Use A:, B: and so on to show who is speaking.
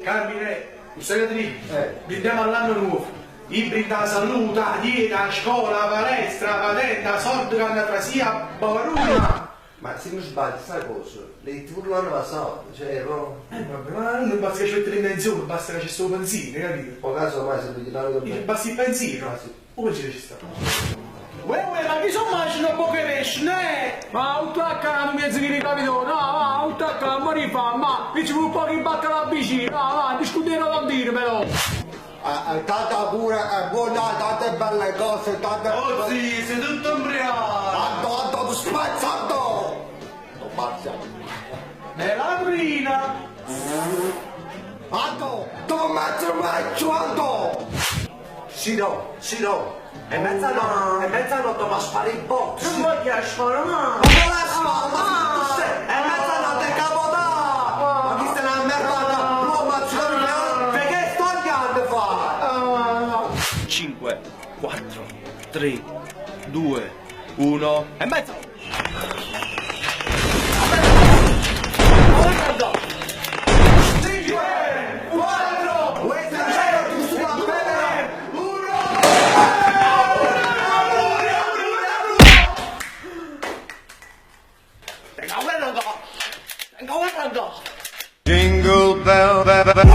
A: Carmine, 'o ssaje che te dico? Brindiamo all'anno nuovo. Io brindo 'a salute, 'a dieta, 'a scola, 'a palestra, 'a patente, 'a sorde ca hanna trasì 'a Baruna.
B: Ma si nun sbaglio sta cosa l'hê ditto pure l'anno passato, cioè po'.
A: Eh vabbè, ma nun basta ca ce mette l'intenzione, basta ca ce sta 'o pensiero, hê capito?
B: Po' caso mai se piglia n'anno
A: Dice basta il pensiero, 'o pensiero ce sta. Uè uè, ma chi s'o mangia nu poco 'e pesce, neh?
C: Ma 'o ttacca nu miezzo chilo 'e capitone, va, va, 'o ttacca, mo ri fa, ma, mi ci vuole un poco 'e baccalà vicino, va, va, discutete tontino però.
D: Tata pure è buona, tante belle cose, tante...
E: Oh zì, sei tutto 'mbriaco!
D: Anto, Anto, ti spezzo, Anto! Non pazza.
A: Melandrina!
D: Anto, tu mezzo mezzo, Anto!
B: Ciro, Ciro, è mezzanotte, è mezzanotte ma spari il box!
E: Nun voglio 'a scola, ma!
B: Ma quale scola? Ma sei tutto se- È mezzanotte è capodanno! Ma chi sta una merda? No, ma ci Perché sto andando fa?
E: 5, 4, 3, 2, 1 e mezzo!
A: 5, 4, 3, 2, 1!
F: Jingle bell, bell, bell.